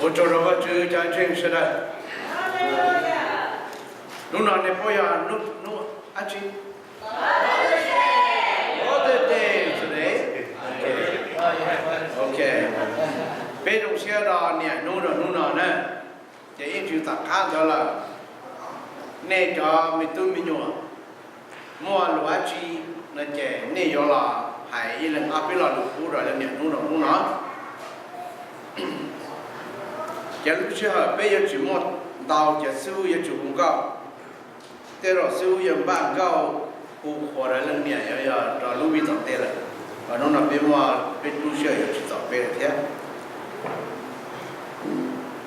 Ua tsaug rau Vajtswv cov ntseeg sawv daws. Hnub no nej paub yog hnub, hnub dab tsi? Father's Day today. Ok. Peb zoo siab rau niam hnub rau hnub no na. Ces ib tsam tom qab ntawd lawm, nej cov me tub me nyuam muaj lus dab tsi no ces nej yuav los hais ib leeg ob peb lo lus pub rau leej niam hnub rau hnub no. Ces lub sij hawm peb yuav tsis muaj ntau ces xib hwb yuav tsum hu nkauj. Tej zaum xib hwb yuav npaj nkauj hu qhuas rau leej niam yog rau lub vij tom ntej lawm. Hnub no peb muaj peb lub sij hawm yuav tsis txaus peb lawm thiab.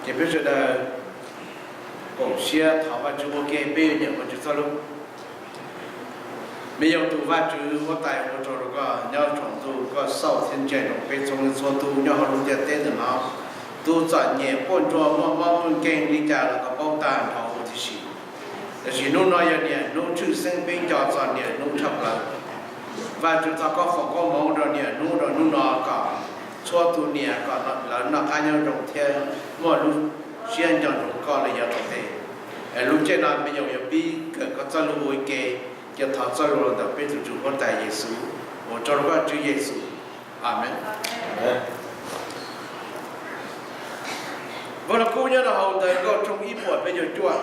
Ces peb sawv daws koom siab thov Vajtswv ua ke, peb yuav nyeem Vajtswv txoj lus. Me yog tus Vajtswv huab tais, ua tsaug rau koj nyob tsaus ntuj, koj xauj thiab ntsia rau peb txhua leej txhua tus nyob hauv lub ntiaj teb ntawm no. Tus txom nyem quaj ntsuag muaj mob muaj nkeeg li cas los koj paub tag nrho huv tib si. Tiam sis hnub no yog niam hnub tshwj xeeb, peb nco txog niam hnub tshaj plaws. Vajtswv, thov koj foom koob hmoov rau niam hnub rau hnub no kom txhua tus niam kom lawv noj qab nyob zoo thiab muaj lub siab nco ntsoov koj li yav tom ntej. Lub caij no me nyuam yuav pib kawm koj txoj lus ua ke, ces thov txoj lus los ntawm peb tus Tswv huab tais Yexus. Ua tsaug rau koj Tswv Yexus. Amees. Vajluskub nyob rau hauv ntawv Nkauj tshooj ib puas peb caug cuaj,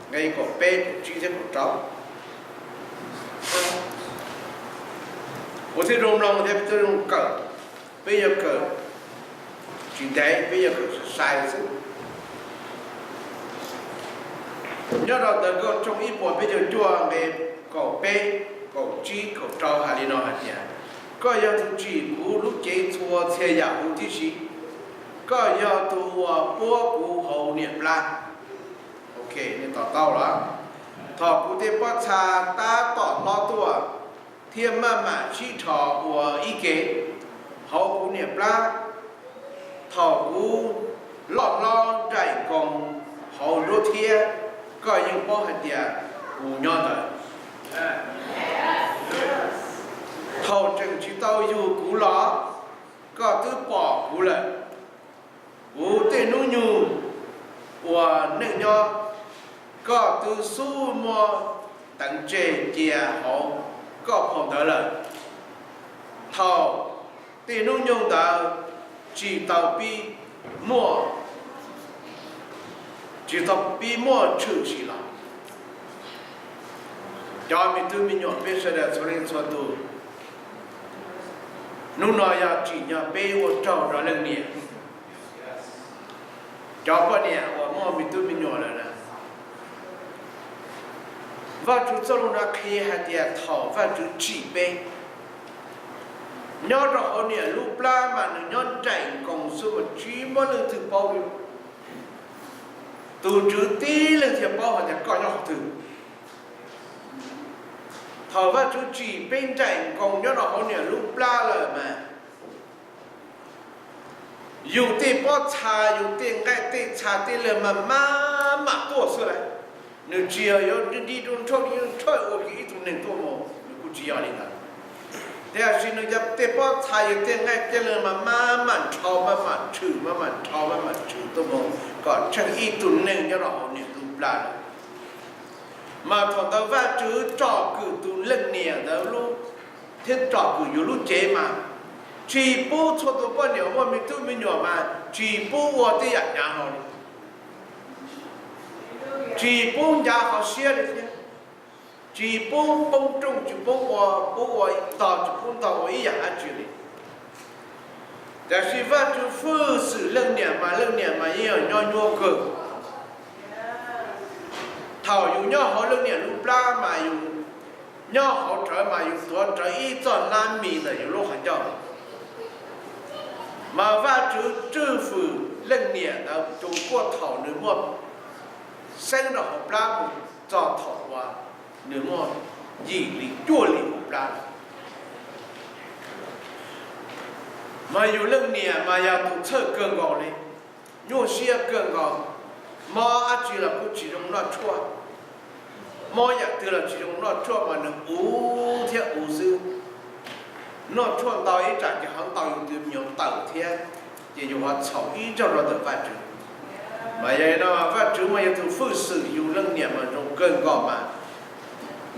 nqe kaum peb, kaum tsib thiab kaum rau. Ua tib zoo mloog thiab peb tib zoo kawm, peb yuav kawm tsis ntev, peb yuav kawm sai sai xwb. Nyob rau ntawv Nkauj tshooj ib puas peb caug cuaj nqe kaum peb, kaum tsib, kaum rau hais li no hais tias, koj yog tus tsim kuv lub cev txhua txhia yam huv tib si. Koj yog tus uas puab kuv hauv niam plab. Ok, nej to taub lawm. Thaum kuv tej pob txha tab tom hlob tuaj thiab maj mam sib dhos ua ib ke hauv kuv niam plab, thaum kuv loj hlob nraim nkoos hauv nruab thiab, koj yeej paub hais tias kuv nyob ntawd. Thaum tseem tsis tau yug kuv los koj twb pom kuv lawm. Kuv tej hnub nyoog ua neej nyob, koj twb xub muab teev tseg cia hauv koj phau ntawv lawm. Thaum tej hnub nyoog ntawd tsis tau pib muaj, tsis tau pib muaj tshwm sim los. Cov me tub me nyuam peb sawv daws txhua leej txhua tus, hnub no yog tsim nyog peb ua tsaug rau leej niam. Cov poj niam uas muaj me tub me nyuam lawm na, Vajtswv txoj lus no qhia hais tias thaum Vajtswv tsim peb nyob rau hauv niam lub plab mas nws nyob nraim nkoos xwb mas tsis muaj leej twg paub li. Tus Tswv tib leeg thiaj paub hais tias koj nyob qhov twg. Thaum Vajtswv tsim peb nraim nkoos nyob rau hauv niam lub plab lawm mas yus tej pob txha, yus tej nqaij tej txha tej leeg mas maj mam tuaj xwb lawm. Nws tsis yog yuav nti nrho nrho ua kiag ib tug neeg tuaj mus, nws kuj tsis yog li ntawd. Tiam sis nws cov tej pob txha, yus tej nqaij tej leeg mas maj mam nrhau, maj mam tshwm, maj mam nrhau, maj mam tshwm tuaj mus kom tsheej ib tug neeg nyob rau hauv niam lub plab lawm. Mas thaum ntawd Vajtswv tsom kwm tus leej niam ntawd lub, thiab tsom kwm yus lub cev mas tsis pub txhua tus poj niam muaj me tub me nyuam mas tsis pub ua tej yam hnyav hlo li, tsis pub ncav hauv siab li thiab, tsis pub poob rooj, tsis pub ua, pub ua ntog, tsis pub ntog ua ib yam dab tsi li. Tiam sis Vajtswv fwj xwm leej niam mas leej niam mas yeej yog nyob nyuaj kawg. Thaum yus nyob hauv leej niam lub plab mas yus nyob hauv rawv mas yus tuav rawv ib txoj hlab mis ntawm yus lub qhov ncauj. Mas Vajtswv tswj fwm leej niam ntawd tus kuaj thaum nws muaj xeeb rau hauv plab mus txog thaum uas nws muaj yim hli cuaj hli hauv plab. Mas yus leej niam mas yog tus txhawj kawg nkaus li, nyuaj siab kawg nkaus, mob dab tsi los kuj tsis zoo noj tshuaj. Mob yam twg los tsis zoo noj tshuaj mas nws uv thiab uv xwb. Noj tshuaj ntau ib tsam ces ho ntaus yus tus me nyuam tawm thiab, ces yus ho txhaum ib zaug rau ntawm Vajtswv. Mas yog li no Vajtswv mas yog tus fwj xwm yug leej niam mas zoo kawg nkaus mas.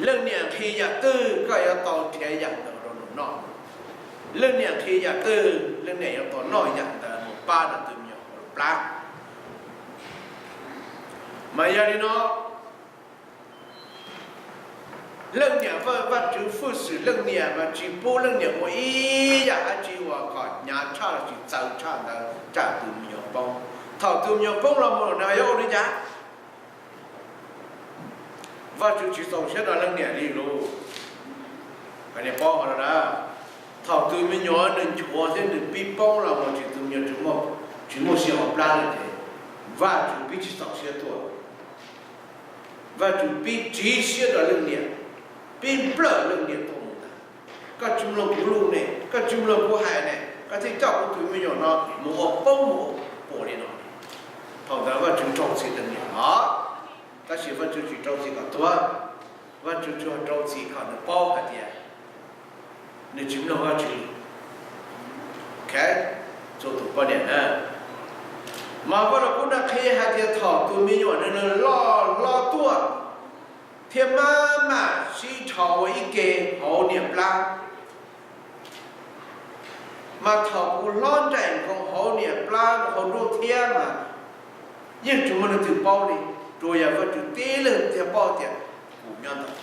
Leej niam nqhis yam twg koj yuav tau nrhiav yam ntawd rau nws noj. Leej niam nqhis yam twg leej niam yuav tau noj yam ntawd mus pab rau tus me nyuam hauv plab. Mas yog li no leej niam, Vajtswv fwj xwm leej niam mas tsis pub leej niam ua ib yam dab tsi uas kom hnyav tshaj los sis txawv tshaj ntawd tsam tus me nyuam poob. Thaum tus me nyuam poob los mus lawm no yuav ua li cas? Vajtswv tsis txaus siab rau leej niam li lauj. Hais li paub hov no na, thaum tus me nyuam nws nchuav thiab nws pib poob los mus tsis, tus me nyuam tsis muaj siab hauv plab lawm ces Vajtswv pib tsis txaus siab tuaj. Vajtswv pib tsiv siab rau leej niam, pib nplawm leej niam tuaj mus ntag. Koj tsis mloog kuv lus ne, koj tsis mloog kuv hais ne, koj thiaj coj kuv tus me nyuam no mus ua poob mus ua puas li no. Thaum ntawd Vajtswv rau txim leej niam os, tab sis Vajtswv tsis rau txim kom tuag, Vajtswv tsuas rau txim kom nws paub hais tias nws tsis mloog Vajtswv. Ok, txhua tus poj niam na, mas Vaj Lug Kub no qhia hais tias thaum tus me nyuam nws loj hlob tuaj thiab maj mam sib dhos ua ib ke hauv niam plab, mas thaum kuv hlob nraim nkoos hauv niam plab hauv nruab thiab mas yeej tsis muaj leej twg paub li, tsuas yog Vajtswv tib leeg thiaj paub tias kuv nyob ntawd.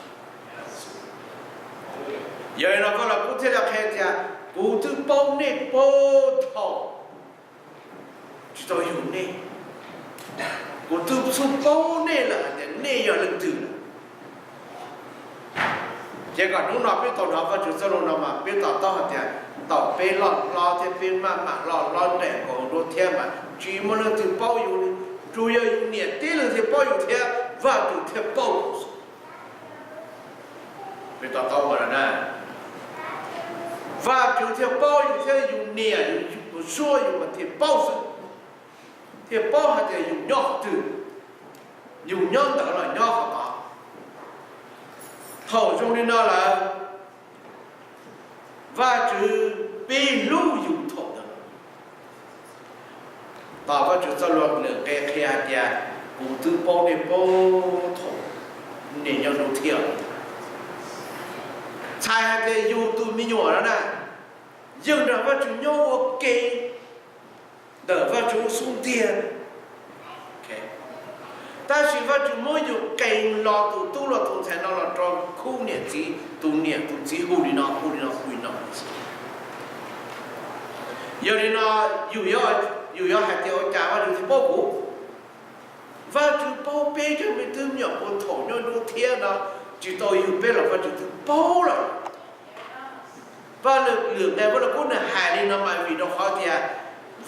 Yog li no Vaj Lug Kub thiaj li qhia tias kuv twb paub nej puag thaum tsis tau yug nej, kuv twb xub paub nej lawm hais tias nej yog leej twg lawm. Ces kom hnub no peb tau hnov Vajtswv txoj lus no mas peb to taub hais tias thaum peb loj hlob thiab peb maj mam loj hlob nraim nkoos nruab thiab mas tsis muaj leej twg paub yus li, tsuas yog yus niam tib leeg thiaj paub yus thiab Vajtswv thiaj paub yus. Peb to taub no na, Vajtswv thiaj paub yus thiab yus niam yus suab yus mas thiaj paub xwb, thiaj paub hais tias yus nyob qhov twg, yus nyob ntawd los nyob qhov tod. Thaum zoo li no lawm, Vajtswv pib hlub yus thaum ntawd. Tos Vajtswv txoj lus nws qhia hais tias kuv twb paub nej puag thaum nej nyob nruab thiab. Txhais hais tias yus tus me nyuam no na, yeej nrog Vajtswv nyob ua ke ntawm Vajtswv lub xub ntiag. Tab sis Vajtswv muab yus qee los tus tub los tus ntxhais no los rau khub niam txiv, tus niam tus txiv hu li no hu li no hu li no. Yog li no yus yuav hais tias ua cas Vajtswv thiaj paub kuv? Vajtswv paub peb cov me tub me nyuam puag thaum nyob nruab thiab no, tsis tau yug peb los Vajtswv twb paub lawm. Vaj Lug, lwm nqe Vaj Lug Kub nws hais li no mas vim rau qhov tias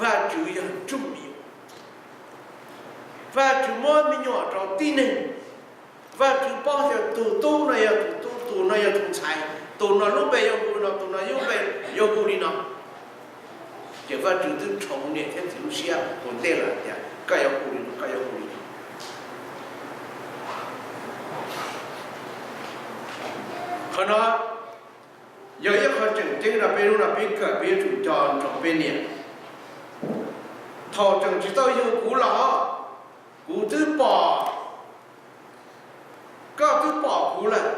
Vajtswv yog ntsuj mi, Vajtswv muab me nyuam rau tib neeg. Vajtswv paub tias tus tub no yog tus tub, tus no yog tus ntxhais, tus no lub npe yuav hu li no, tus no lub npe yuav hu li no. Ces Vajtswv twb tshoov niam thiab txiv lub siab ua ntej lawm tias koj yuav hu li no, koj yuav hu li no. Qhov no yog ib qho tseem ceeb rau peb hnub no peb kawm peb yuav tsum nco ntsoov peb niam. Thaum tseem tsis tau yug kuv los, kuv twb pom, koj twb pom kuv lawm.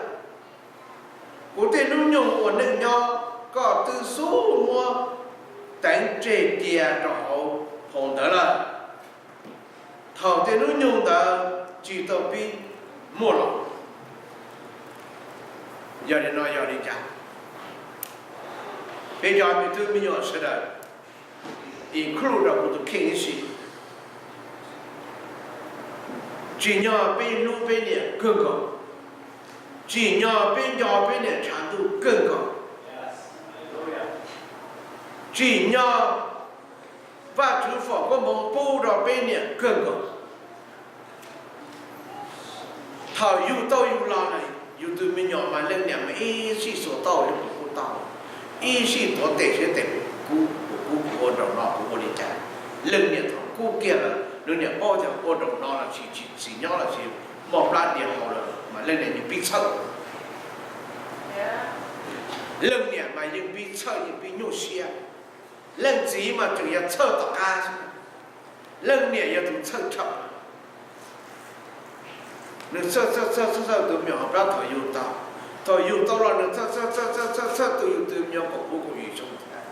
Kuv tej hnub nyoog ua neej nyob koj twb xub muab teev tseg cia rau hauv phau ntawv lawm. Thaum tej hnub nyoog ntawd tsis tau pib muaj los. Yog li no yog li cas? Peb cov me tub me nyuam sawv daws, include rau kuv tus kheej tib si, tsim nyog peb hlub peb niam kawg nkaus, tsim nyog peb nco peb niam tshav ntuj kawg nkaus, tsim nyog Vajtswv foom koob hmoov pub rau peb niam kawg nkaus. Thaum yug tau yug los lawm, yus tus me nyuam mas leej niam mas ib sij xuas tau yog kuv kuj tau, ib sij tuav tes siab tes kuv kub, kuv kub kuv ua nraum no kuv ua li cas. Leej niam thaum kub kiag lawm, leej niam paub tias ua nraum no los tsis tsim nyog los sis muaj plab dias hau lawm mas leej niam yeej pib txhawj. Leej niam mas yeej pib txhawj yeej pib nyuaj siab. Leej txiv mas tseem yog txhawj tom qab xwb. Leej niam yog tus txhawj tshaj plaws, nws txhawj txhawj txhawj txhawj tus me nyuam hauv plab thaum yug tau, thaum yug tau los nws txhawj txhawj txhawj txhawj txhawj tus yug tus me nyuam kaum puv kaum yim xyoo thiab.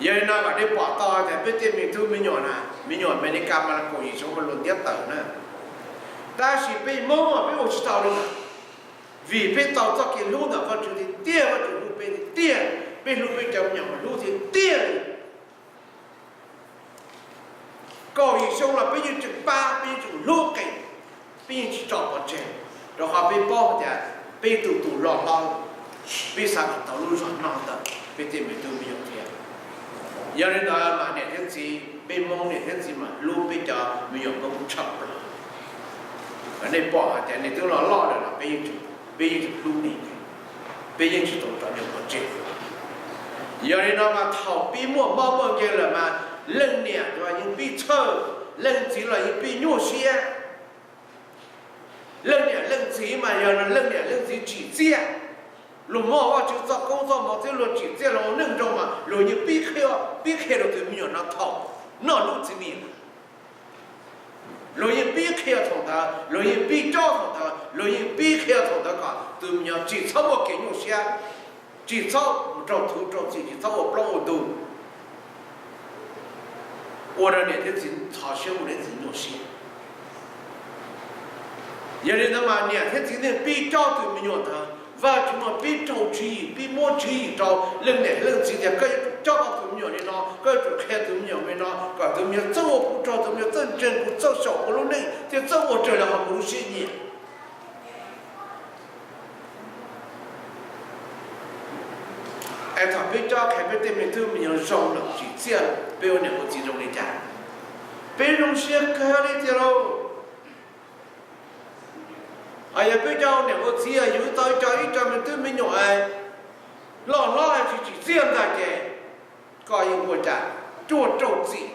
Yog li no kom nej pom tau tias peb tej me tub me nyuam na, me nyuam Amelikas mas kaum yim xyoo mas luag ntiab tawm na. Tab sis peb Hmoob peb ua tsis tau li, vim peb tau txoj kev hlub ntawm Vajtswv tiag tiag, Vajtswv hlub peb tiag tiag, peb hlub peb cov me nyuam hlub tiag tiag li. Kaum yim xyoo los peb yeej tseem pab, peb yeej tseem hlub qees, peb yeej tsis tso pov tseg, rau qhov peb paub tias peb tus tus loj hlob, peb xav kom tau lub zog noj ntawm peb tej me tub me nyuam thiab. Yog li ntawd mas niam thiab txiv, peb Hmoob niam thiab txiv mas hlub peb cov me nyuam Hmoob tshaj plaws. Nej pom hais tias nej twb los loj lawm los peb yeej tseem hlub nej, peb yeej tsis tau tso nej pov tseg. Yog li no mas thaum peb muaj mob muaj nkeeg lawm mas leej niam los yeej pib txhawj, leej txiv los yeej pib nyuaj siab. Leej niam leej txiv mas yog leej niam leej txiv tsim txiaj, luag muaj Vajtswv txoj koob txoj hmoov thiab luag tsim txiaj luag ua neej zoo mas luag yeej pib qhia, pib qhia rau tus me nyuam no thaum noj lub txiv mis. Luag yeej pib qhia thaum ntawd, luag yeej pib cob thaum ntawd, luag yeej pib qhia thaum ntawd kom tus me nyuam tsis txhob muaj kev nyuaj siab, tsis txhob mus raug thuv raug txim, tsis txhob ua plaub ua ntug, ua rau niam thiab txiv ntxhov siab, ua niam txiv nyuaj siab. Yog li ntawd mas niam thiab txiv thiaj pib cob tus me nyuam ntawd. Vajtswv mas pib raug tswv yim, pib muab tswv yim rau leej niam leej txiv tias koj yuav tsum cob koj tus me nyuam li no, koj yuav tsum qhia tus me nyuam li no, kom tus me nyuam txawj ua kuv tsaug, tus me nyuam txawj ntseeg kuv, txawj xyaum kuv lub neej thiab txawj ua raws li qhov kuv lub siab nyiam. Es thaum peb cob qhia peb tej me tub me nyuam zoo lawm tsim txiaj, peb ua niam ua txiv zoo li cas? Peb zoo siab kawg li tiag lauj. Yog peb cov ua niam ua txiv yus tau cov ib co me tub me nyuam loj hlob tsis tsim txiaj ntag ces koj yeej ua cas cuag raug txim.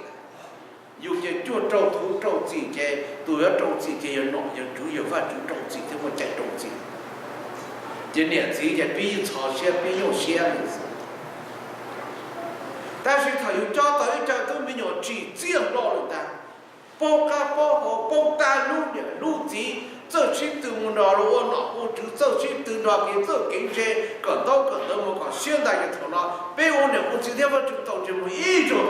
Yus ces cuag raug thuv raug txim ces tus yuav raug txim ces yog nom yog tswv yog Vajtswv raug txim thiab muaj cai raug txim. Ces niam txiv ces pib ntxhov siab pib nyuaj siab li. Tab sis thaum yus cob tau ib co tub me nyuam tsim txiaj hlo lawm ntag, paub qab paub hau, paub tab lub niam lub txiv, txawj sib tw mus nrog luag ua nom ua tswv, txawj sib tw nrog kev txawj kev ntse, kawm ntaub kawm ntawv mus kom siab ntag ces thaum no peb ua niam ua txiv thiab Vajtswv tau ntsej muag ib zaug.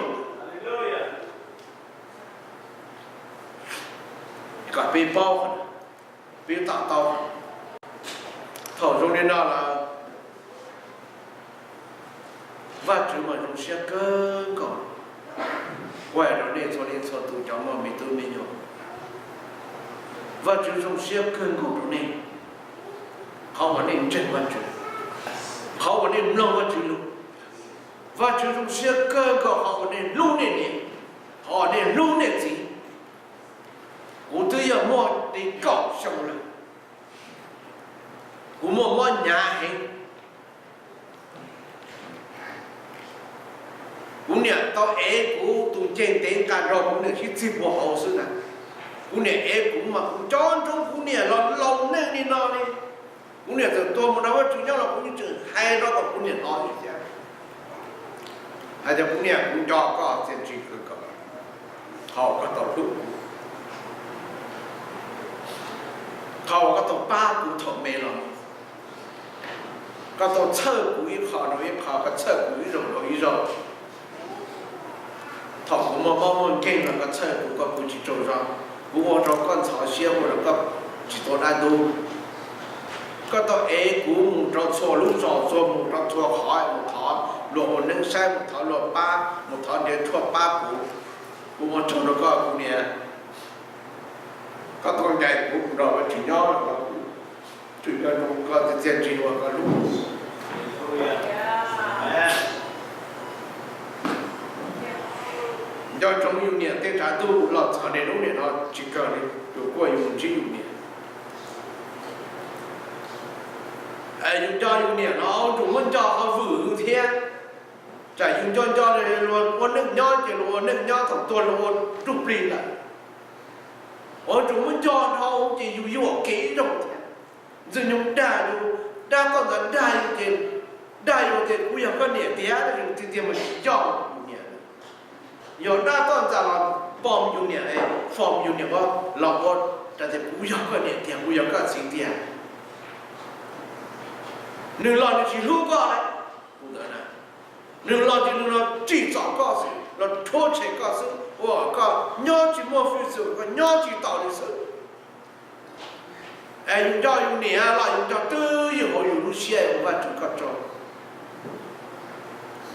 Kom peb paub, peb to taub. Thaum zoo li no lawm, Vajtswv mas zoo siab kawg nkaus. Kuv hais rau nej txhua leej txhua tus cov muaj me tub me nyuam, Vajtswv zoo siab kawg nkaus rau nej, qhov uas nej ntseeg Vajtswv, qhov uas nej mloog Vajtswv lus. Vajtswv zoo siab kawg nkaus qhov uas nej hlub nej niam, qhov uas nej hlub nej txiv. Kuv twb yog muaj li kaum xyoo lawm, kuv muaj mob hnyav heev. Kuv niam tau ev kuv tus nceeg ntev nqa nrog kuv niam sib txig puag hauv xwb na. Kuv niam ev kuv mas kuv nco ntsoov kuv niam los laus neej li no li. Kuv niam txawm tuag mus nrog Vajtswv nyob los kuv yeej tseem hais rau kom kuv niam hnov li thiab, hais tias kuv niam, kuv nco koj txiaj ntsig kawg nkaus, qhov uas koj tau hlub kuv, qhov uas koj tau pab kuv thaum me los, koj tau txhawj kuv ib qho rau ib qho, koj txhawj kuv ib zaug rau ib zaug. Thaum kuv muaj mob muaj nkeeg los koj txhawj kuv, koj pw tsis tsaug zog, kuv ua rau koj ntxhov siab, ua rau koj tsis tau dab ntub. Koj tau ev kuv mus rau txhua lub zos, txhua mus rau txhua qhov, mus thov luag ua neeb saib, mus thov luag pab, mus thov nrhiav tshuaj pab kuv. Kuv ua tsaug rau koj kuv niam, koj tau ncaim kuv mus nrog Vajtswv nyob, kuv tseem nco ntsoov koj txiaj ntsig uas koj hlub. Nco ntsoov yus niam tej tsav ntuj los txog niaj hnub niam no tsis kawg li, yus kuj yuav mus ntsib yus niam. Yus nco yus niam no yuav tsum muab nco qhov vwm thiab. Tsam yus nco nco luag ua neej nyob ces luag ua neej nyob, thaum tuag luag ua nruj plig lawm. Yuav tsum muab nco dhau ces yus yuam kev zoo thiab. Ntxwg nyoog dag yus, dab toj ntawd dag yus ces, dag yus tias kuv yog koj niam tiag, tab sis tiag tiag mas yus nco yus niam. Yog dab toj ntxas los pom yus niam, fom yus niam ua los ua, tias kuv yog koj niam tiag, kuv yog koj txiv tiag. Nws los nws tsis hlub koj li. Nws los ces nws los tsim txom koj xwb, los rhuav tshem koj xwb, ua koj nyob tsis muaj fwj xwm, koj nyob tsis taus li xwb. Es yus nco yus niam los yus nco twj ywm hauv yus lub siab, ua Vajtswv koj tso.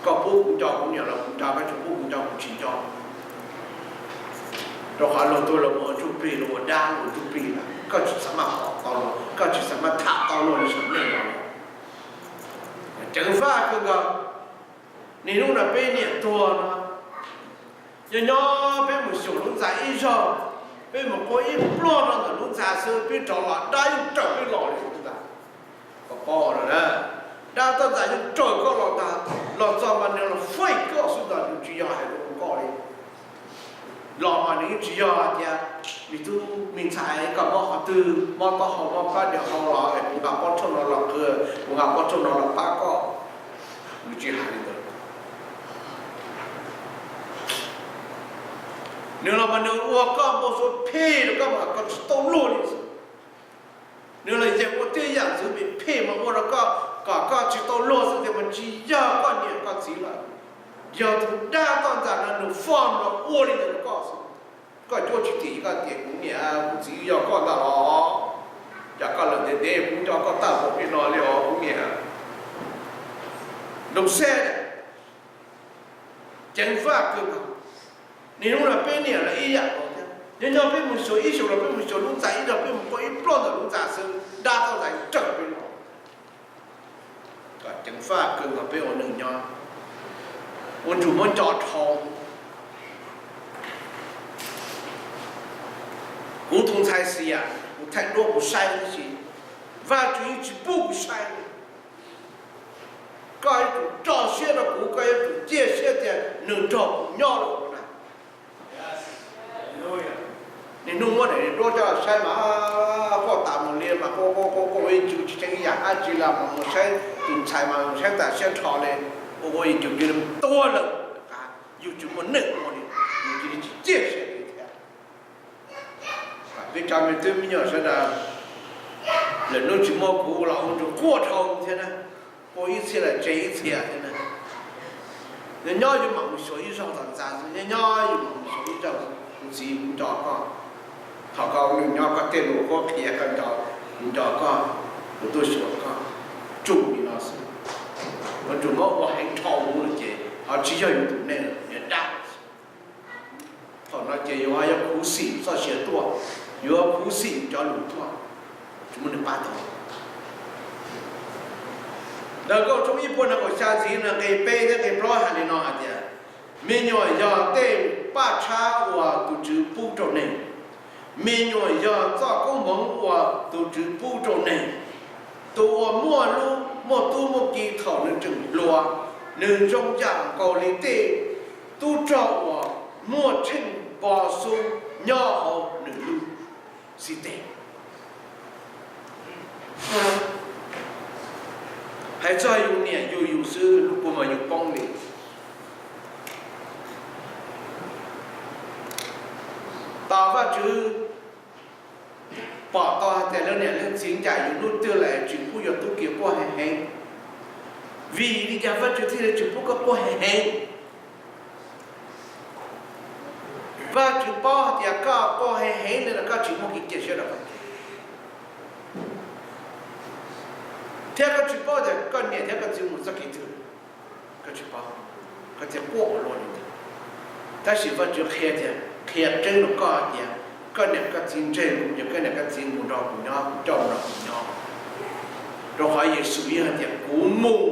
Koj pub kuv nco kuv niam los kuv nco, koj tsis pub kuv nco kuv tsis nco. Rau qhov luag tuag los mus ua ntsuj plig, los ua dab ua ntsuj plig, koj tsis xav maj pom tau luag, koj tsis xav maj tham tau luag li saum nej no. Ceev faj kawg nkaus. Niaj hnub no peb niam tuag no, nyob nyob peb mus xyuas lub ntxa ib zaug, peb mus qua ib pluag rau ntawm lub ntxa xwb, peb rov los dab yeej raws peb los li lub ntxa. Koj paub lawm na, dab toj ntxas yeej raws koj los ntag, los txog mas nws los faij koj xwb ntag, nws tsis yog hais lus koj li. Los mas nws yeej tsis yog hais tias, me tub me ntxhais, koj mob qhov twg, mob taub hau, mob plab diav hau los es kuv nqa pob tshuaj no los qhwv, kuv nqa pob tshuaj no los pab koj. Nws tsis hais li ntawd. Nws los mas nws ua koj npau suav phem rau koj mas koj tsis tau luag li xwb. Nws los yeej ua tej yam ntxwv phem phem mas ua rau koj kom koj tsis tau luag xwb tiag, mas tsis yog koj niam koj txiv lawm. Yog tus dab toj ntxas no nws fom los ua li ntawd rau koj xwb. Koj cuab tsis tim koj tias kuv niam kuv txiv yog koj ntag los, cas koj lawm ntev ntev kuv nco koj tag npaum li no li os kuv niam. Noo xeb, ceev faj kawg nkaus. Niaj hnub no peb niam los ib yam nkaus thiab, nyob nyob peb mus xyuas ib xyoos los peb mus xyuas lub ntxa ib zaug, peb mus qua ib pluag ntawm lub ntxa xwb, dab toj ntxas raws peb los. Kom ceev faj kawg nkaus peb ua neej nyob, ua ntsum muab nco dhau. Kuv tus ntxhais Xias, kuv thaij duab kuv saib tib si, Vajtswv yeej tsis pub kuv saib li. Koj yuav tsum rau siab rau kuv, koj yuav tsum cia siab tias nws nrog kuv nyob rau kuv na. Niaj hnub muab daim duab coj saib mas quaj tas mus li mas quaj quaj quaj quaj ua ib tsum tsis tseeb ib yam dab tsi los mas mus saib tus ntxhais mas saib tas siab rho li, ua ua ib tsum cia li tuag lawm. Yus tsis muaj neej ua li, yus cia li tsis ciaj siab li thiab. Peb cov me tub me nyuam sawv daws, lwm hnub tsis muaj kuv los ua ntsum quaj dhau thiab na, quaj ib txhia los tseg ib txhia thiab na. Nyob nyob yus mam mus xyuas ib zaug tom ntxa xwb, nyob nyob yus mam mus xyuas ib zaug. Kuv txiv, kuv nco koj, thaum koj ua neej nyob koj tej lus koj qhia koj nco, kuv nco koj, kuv tuaj xyuas koj, tsuas li no xwb. Ua ntsum muab ua heev dhau mus lawm ces ho tsis yog yus tus neeg lawm, yog dab. Thaum no ces yuav yuav khuv xim txoj sia tuaj, yuav khuv xim cov lus tuaj, tsis muaj neeg pab tau. Ntawm Nkauj Tshooj ib puas nees nkaum xya ntxiv no nqe peb thiab nqe plaub hais li no hais tias, me nyuam yog tej paj tshab uas tus Tswv pub rau neeg, me nyuam yog txoj koob hmoov uas tus Tswv pub rau neeg. Tus uas muaj lub, muaj tub muaj ki thaum nws tseem hluas, nws zoo yam nkaus li tej tub rog uas muaj tsheej npo xub nyob hauv nws lub xib teg. Hais txog yus niam yus yus xwb, lub kua muag yus poob li. Tos Vajtswv pom tau hais tias leej niam leej txiv ncaim yus hnub twg lawm tsis pub yus tub ki quaj heev heev. Vim li cas Vajtswv thiaj li tsis pub koj quaj heev heev? Vajtswv paub hais tias koj quaj heev heev li no koj tsis muaj kev cia siab rau Vajtswv, thiab koj tsis paub tias koj niam thiab koj txiv mus txoj kev twg. Koj tsis paub, koj thiaj quaj ua luaj li ntawd. Tab sis Vajtswv qhia tias, qhia tseeb rau koj hais tias koj niam koj txiv ntseeg kuv, ces koj niam koj txiv mus nrog kuv nyob, kuv coj mus nrog kuv nyob. Rau qhov Yexus yeej hais tias kuv mus,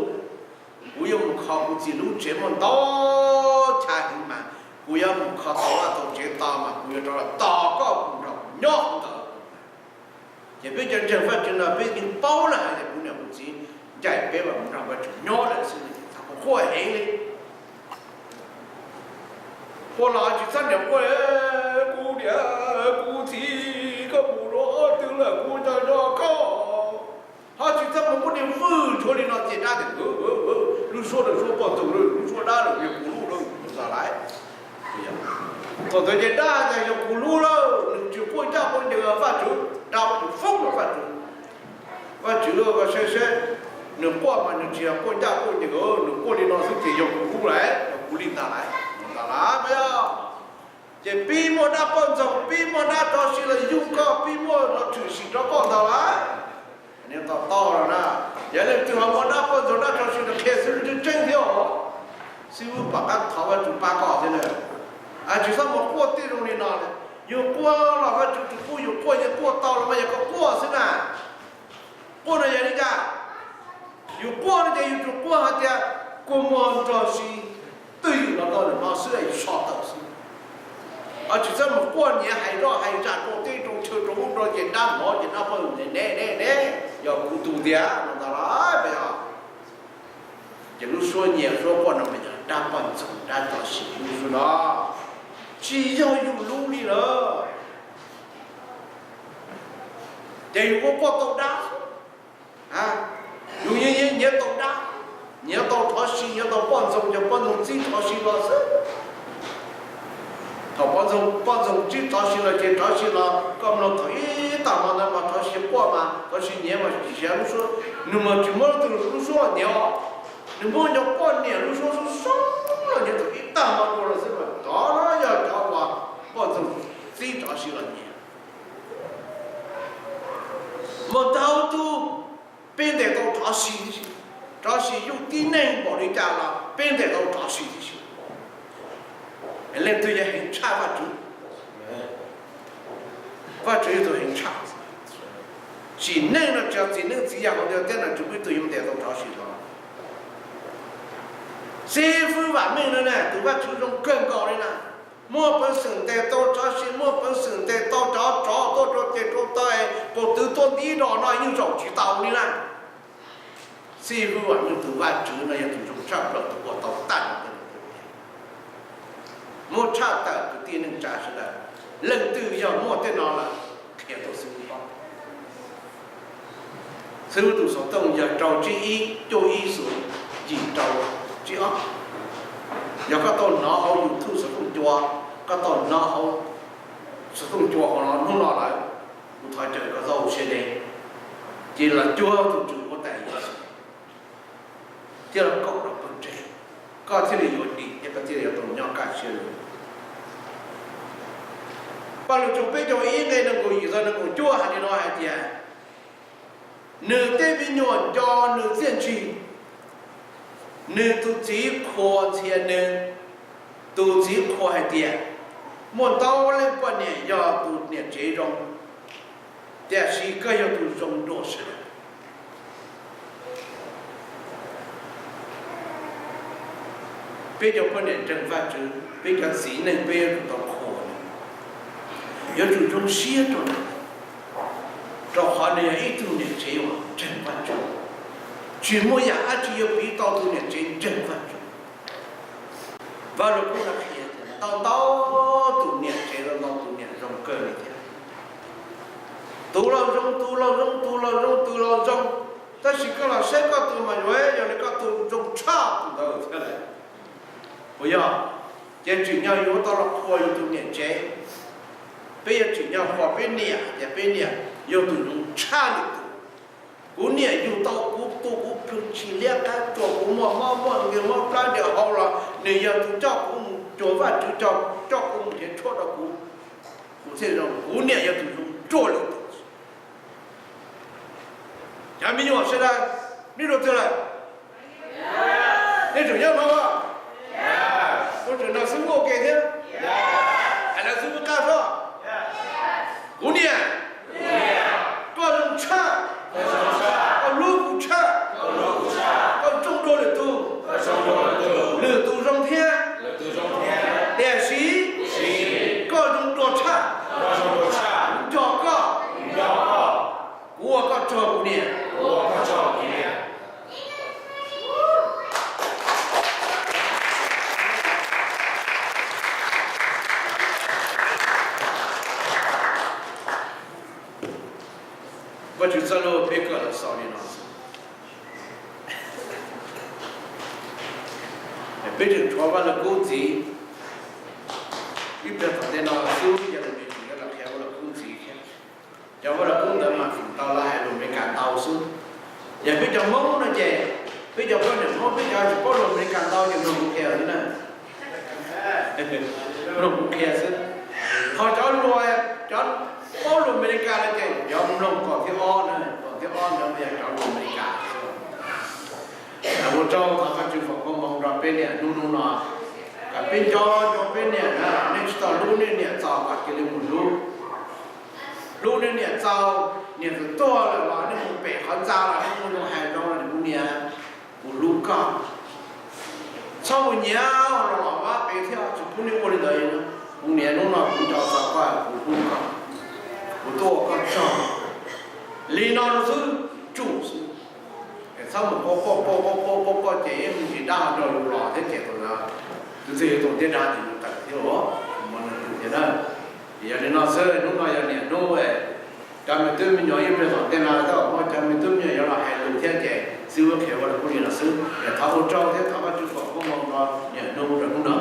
kuv yuav mus kho kuv txiv lub tsev muaj ntau chaw heev mas, kuv yuav mus kho tau vaj tau tsev tau mas kuv yuav rov los tos koj mus nrog kuv nyob ntawd. Ces peb cov ntseeg Vajtswv no peb yeej paub lawm hais tias kuv niam kuv txiv ncaim peb mas mus nrog Vajtswv nyob lawm xwb, txhob quaj heev li. Quaj los tsis txhob niam quaj, kuv niam kuv txiv koj mus rau qhov twg lawm kuv nco nco koj. Ho tsis txhob mus muab niag vwj ntsuav li no ces dab tias lub suab lawm suab poj ntxoog lawm, lub suab dab lawm yog kuv lub lawm, txawm lais. Thaum ntawd ces dab tias yog kuv hlub lawm, nws tsis quaj ncaj quaj ncees, Vajtswv, dab Vajtswv foob rau Vajtswv. Vajtswv, saib saib, nws quaj mas nws tsis yog quaj ncaj quaj ncees, nws quaj li no xwb ces yog kuv hlub lawm, yog kuv li ntag lawm, ntag lawm. Ces pib muaj dab poj ntxoog, pib muaj dab rov si los yug koj, pib muaj los tshwm sim rau koj ntag lawm. Niam tos tau lawm na, yog leej twg ho muaj dab poj ntxoog dab rov si los qhia xib hwb tseeb tseeb thiab os. Xib hwb pom qab thov Vajtswv pab koj thiab na. Tsis txhob mus quaj tij zoo li no, yus quaj los Vajtswv tsis pub yus quaj, yus quaj tau los mas yog koj quaj xwb na. Quaj no yog li cas? Yus quaj no ces yus tsum quaj hais tias kua muag nrog si twj ywm los tau ntawm no xwb, yus so tawm xwb. Tsis txhob mus quaj nyiav hais zoj hais zag rau teb rau chaw rau ub rau ces dab mov ces dab poj ntxoog ne ne ne, yog kuv tus tiag no ntag los peb os. Ces lub suab nyiav suab quaj no mas yog dab poj ntxoog dab rov si lub suab no, tsis yog yus lub li lawm. Ces yus quaj quaj tau dab, yus nyiav nyiav tau dab, nyiav tau rov si, nyiav tau poj ntxoog, cov poj ntxoog txib rov si los xwb. Thaum poj ntxoog, poj ntxoog txib rov si los ces rov si los koj mloog thaum ib tag hmo ntawd mas rov si quaj mas rov si nyiav mas tsis siav lub suab, nws mas tsis muab leej twg lub suab nyiav os, nws muab cov poj niam lub suab xub xub los nyiav thaum ib tag hmo dua los xwb mas cov no yog cov uas poj ntxoog txib rov si los nyiav. Muaj ntau tus peb ntes tau rov si tib si, rov si yug tib neeg npaum li cas los peb ntes tau rov si tib si. Leej twg yog heev tshaj Vajtswv? Vajtswv yog tus heev tshaj. Tsim neej no tsis yog txiv neej txiv yaig hauv ntiaj teb no tsis muaj ib tug yuav ntes tau rov si los. Xib fwb Vam Meej no na tus Vajtswv zoo kawg nkaus li na, muaj peev xwm ntes tau rov si, muaj peev xwm ntes tau cov tsov tuaj rau tes rau taw, kaus twv tuaj nti dos no yeej zaum tsis tau li na. Xib fwb Vam Meej tus Vajtswv no yog tus zoo tshaj plaws tus ua tau tag nrho tej no. Muab tshaj tawm kwv tij neej tsa sawv daws, leej twg yog muaj tej no lawm qhia rau xib fwb paub. Xib fwb tus xov tooj yog rau tsib ib cuaj ib xoom yim rau tsib ob. Yog koj tau hnov hauv YouTube xov tooj cua, koj tau hnov hauv xov tooj cua hauv no hnub no lawm, kuv thov caw koj tau siab deb, ces los cuag tus tswv huab tais Yexus thiab los koom rau pawg ntseeg, koj thiaj li yuav dim thiab koj thiaj li yuav tau nyob kaj siab lug. Paj Lug tshooj peb caug ib nqe nees nkaum yim txog nees nkaum cuaj hais li no hais tias, nws tej me nyuam nco nws txiaj ntsig, nws tus txiv qhuas ntxhias nws. Tus txiv qhuas hais tias, muaj ntau leej poj niam yog tus niam tsev zoo, tiam sis koj yog tus zoo dua sawv daws. Peb cov poj niam ntseeg Vajtswv, peb cov txiv neej peb yuav tsum tau qhuas nws, yuav tsum zoo siab rau nws, rau qhov nws yog ib tug niam tsev uas ntseeg Vajtswv. Tsis muaj yam dab tsi yuav piv tau tus niam tsev ntseeg Vajtswv. Vaj Lug Kub no qhia tias ntau ntau tus niam tsev los ntau tus niam zoo kawg li thiab. Tus los zoo, tus los zoo, tus los zoo, tus los zoo, tab sis koj los saib koj tus mas yuav yog li koj tus zoo tshaj tus ntawd thiab lawm. Puas yog? Ces tsim nyog yuav tau los qhuas yus tus niam tsev. Peb yuav tsim nyog qhuas peb niam tias peb niam yog tus zoo tshaj lwm tus. Kuv niam yug tau kuv tu kuv plhws tshis liab qab tsuas, kuv muaj mob muaj nkeeg mob plab ntiav hau los nws yog tus coj kuv mus cuag Vajtswv, coj kuv mus nrhiav tshuaj rau kuv, kuv thiaj zoo. Kuv niam yog tus zoo ruaj lwm tus. Cov me nyuam sawv daws, neb zoo twg lawm? Nej tseem nyob hauv? Kuv tseem nrog xib hwb ua ke thiab. Hais lawv xib hwb qab soj. Kuv niam, koj zoo tshaj, koj hlub kuv tshaj, koj zoo dua lwm tus, lwm tus zoo thiab. Tiam sis koj zoo dua tshaj, nco koj, kuv ua koj tsaug kuv niam. Vaj Tswv txoj lus peb kawm los xaus li no. Peb tseem tshuav Vaj Lug Kub ntxiv. ib pliag tom ntej no xwb yog lus Meskas yuav los qhia ua lus kub ntxiv thiab. Cov ua lus kub ntawd mas feem ntau lawv hais lus Meskas ntau xwb. Yog peb cov Hmoob no ces peb cov poj niam Hmoob peb cov tsis paub lus Meskas ntau ces mloog kuv qhia xwb na. Mloog kuv qhia xwb. Ho cov luag, cov paub lus Meskas no ces yuav mloog kaum thiab ob na, kaum thiab ob ntawd yog cov lus Meskas xwb. Ua tsaug thov Vajtswv foom koob hmoov rau peb niam hnub hnub no, kom peb nco rau peb niam na, nej tsis tau hlub nej niam txaus kom cia li mus hlub. Hlub nej niam txaus, niam txawm tuag lawm los nej mus pem qhov ntxa los nej mus hais zoo los kuv niam, kuv hlub koj. Txhob mus nyiav los los vab pem thiab, tsis pub nej ua li ntawd. Kuv niam, hnub no kuv nco txog koj, kuv hlub koj, kuv tuaj ua koj tsaug. Li no rau xwb, tsum xwb. Es txhob mus quaj quaj quaj quaj quaj quaj quaj ces ib mus tsis dab ho nrog yus los thiab ces thaum ntawd tus twg yog tus tiaj dab ces yus tawm thiab los mus nws tus tiaj dab. Yog li no xwb, hnub no yog niam hnub, cov me tub me nyuam ib pliag tom ntej no tab tom muaj cov me tub me nyuam yuav los hais lus thiab ces xib hwb qhia ua rau kuv li no xwb. Es thov ua tsaug thiab thov Vajtswv foom koob hmoov rau niam hnub rau hnub no.